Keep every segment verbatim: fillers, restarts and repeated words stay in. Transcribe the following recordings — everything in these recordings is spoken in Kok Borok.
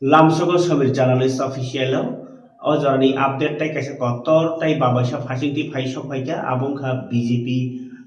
Lamsogo Samir Journalist Official o, o jorani update tei kaisa kotor tei babaisa phasingtwi phai sok phaikha, abo wngkha B J P,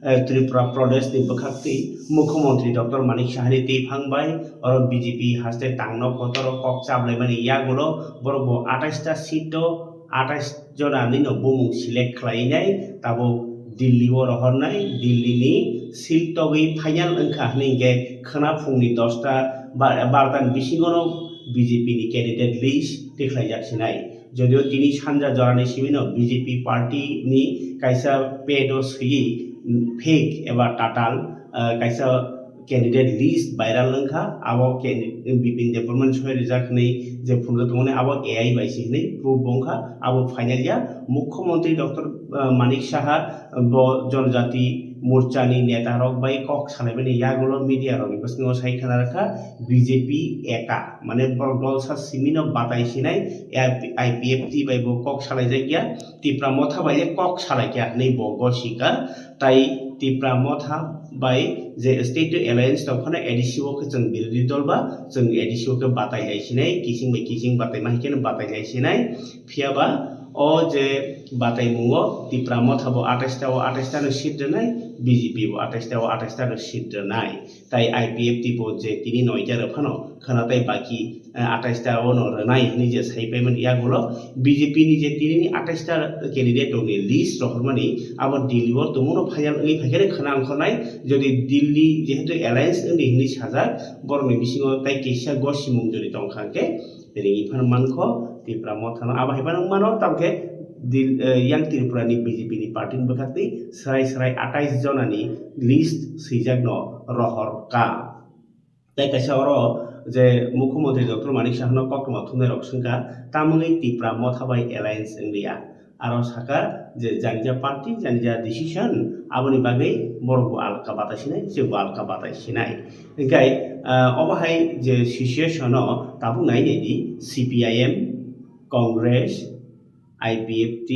eh, Tripura Pradesh ni bwkhaktwi Mukhyamantri Doctor Manik Sahani twiphang bai oro B J P haste tangno kotor o kok chablaimani yagulo borok bo atais ta seat o atais jona nino bumung select khlainai, tabuk Delhi o rohornai, Delhi ni seat togwi final wngkha hwnwi hinkhe khwna phungni dosta ba-, barta ni bisingono B J P ni candidate list tikhlaijak sinai. Jodio tini sanja jorani simino B J P party ni kaisa page o swiwi fake eba tatal, ah, kaisa candidate list viral wngkha, abo candi-, Bipin Debbarma ni soi rijak hwnwi je phunukjak tongmani abo A I bai se hwnwi proof bo wngkha, abo final ya. Mukhyamantri Doctor, ah, Manik Saha bo Jonojati Morcha ni neta rok bai kok salaimani yagulo media rok ni bwskango sai khna rwkha B J P eka, mane borok dol sa simi no batai sinai, I P F T bai bo kok salai jak ya, Tipra Motha bai le kok salai kha hwnwi bo gosika, tai Tipra Motha bai je State Alliance tong phano A D C o khe chwng birodhi dol ba chwng A D C o khe batai lai sinai, kiching bai kiching batai ma hai khe batai lai sinai, phiya ba o je batai mungo Tipra Motha bo atais ta o atais ta no seat rwnai, B J P bo atais ta o atais ta no seat rwnai, tai I P F T bo je tini noita rw phano khwna tai baki, eh, atais ta o no rwnai hwnwi je sai paimani yagulo B J P ni je tini ni atais ta candidate rok ni list rohormani abo Delhi o tongmano final wngwi phaikhe khwna ongkhornai, jodi Delhi jehetu alliance wngdi hwnwi sajak, borokni bisingo tai kisa gosimung jodi tongkha hwnkhe ringwi phano mankho Tipra Mothano. Abo hai phano wngmano, tamokhe Dil-, eh, yang Tripura ni B J P ni party ni bwkhaktwi swrai swrai atais jonani list swijakno rohorkha. Tei kaisa oro je Mukhyamantri Doctor Manik Sahano koktwma thumnairok swngkha, tamoni Tipra Motha bai alliance wngliya. Aro sakha je janija party, janija decision, aboni bagwi borok bo alka batai sinai, chwng bo alka batai sinai. Hinkhe, ah, obo hai je situation o tabuk nai nai di, C P I M, Congress, I P F T,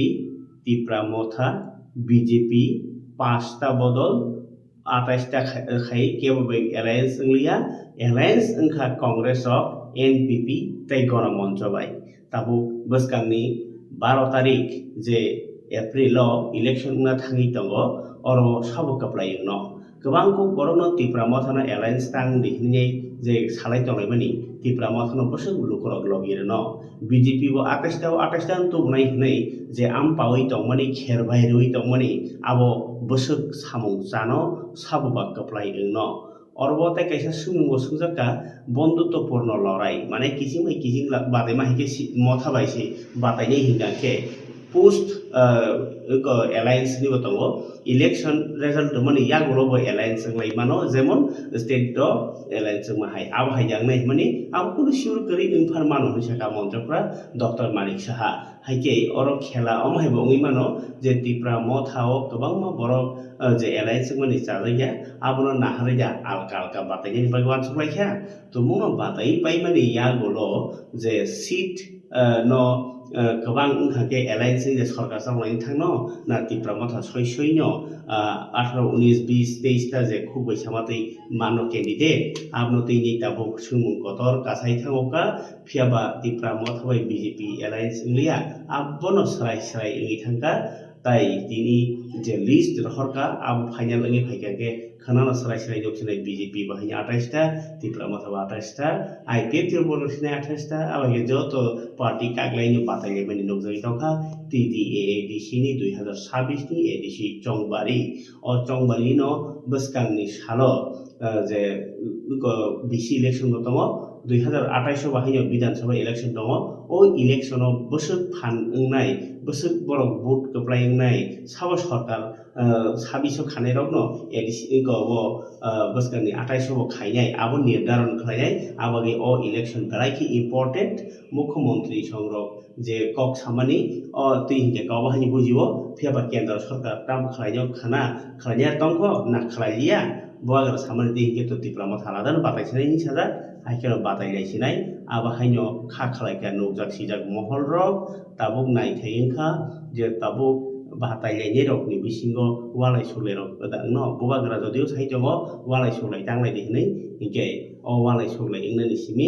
Tipra Motha, B J P, pasta bodol, atais ta khai, khai kebo bai alliance wngliya, alliance wngkha Congress rok, N P P tei Gona Moncho bai. Tabuk bwskangni baro tarik je April o election wngna thangwi tongo, oro sabo kwplai wngno. Kwbang kok borokno Tipra Mothano alliance tang di hwnwi je salai tonglaimani, Tipra Mothano bwswk lukurok logi rwno. B J P bo atais ta o atais ta wng tubunai hwnwi je ampawi tongmani, kher bai rwui tongmani, abo bwswk samung chano sabo ba kwplai wngno. Oro bo tei kaisa swngmung bo swngjak kha, bondhutwpurno lorai, mane kiching bai kiching la-, bataima hai khe si-, Motha bai se batainai hinkha khe post, ah, eko alliance ni bo tongo, election result tongmani yagulo bo alliance wnglai mano, jemon state o alliance wngma hai, abo hai yangnai hwnmani abo kunu sure kwrwi wng phan mano hwnwi sakha Monchokra Doctor Manik Saha. Hai khe oro khela omo hai bo wngwi mano je Tipra Motha o kwbangma borok, ah, je alliance wngmani chajakya, abono naharwi da alka alka batainani bagwi uansuk lai kha. Tumungno batai paimani yagulo je seat, ah, no, ah, kwbang wngkha khe alliance ni je sorkar chonglaini thangno na Tipra Motha soi soi no, ah, atharo, unis, bis, teis ta je khuk bai sama twi mano candidate, abono twi ni tabuk swngmung kotor kasai thango kha, phiya ba Tipra Motha bai B J P alliance wngliya, abono swrai swrai wngwi thangkha, tai tini je list rohorkha, abo final wngwi phaikha khe khwnano swrai swrai nuksinai B J P bo haino atais ta, Tipra Motha bo atais ta, I P F T bo nuksinai atais ta, abo hai khe joto party kaklaino batai laimani nukjagwi tongkha, T D A A D C ni dui hazar sabis ni A D C Chongbari. O Chongbari no bwskangni salo, ah, je, uh, B C election bo tongo, dui hazar atais o bo haino Bidhan Sabha election tongo. O election o bwswk phan wngnai, bwswk borok vote kwplai wngnai, sabo sorkar, ah, sabis o khanai rokno A D C wngkha obo, ah, bwskangni atais o bo khainai, abo nirdaron khlainai, aboni o election belai khe important. Mukhyamantri songrok je kok samani, o twi hinkhe kok bo haino bujio, phiya ba kendro sorkar tamo khlainai khana, khlainai tongkho na khlailia, bo agra samani twi hinkhe to Tipra Motha aladano batai sinai hinwi sajak, hai kheno batai lai sinai, abo haino kha khlai kha nukjak sijak mohol rok tabuk naithai wngkha je tabuk batai lainai rokni bisingo walai suklai rok da wngno, bubagra jodio sai tongo walai suklai tanglai di hinwi, hinkhe o walai suklai wngnani simi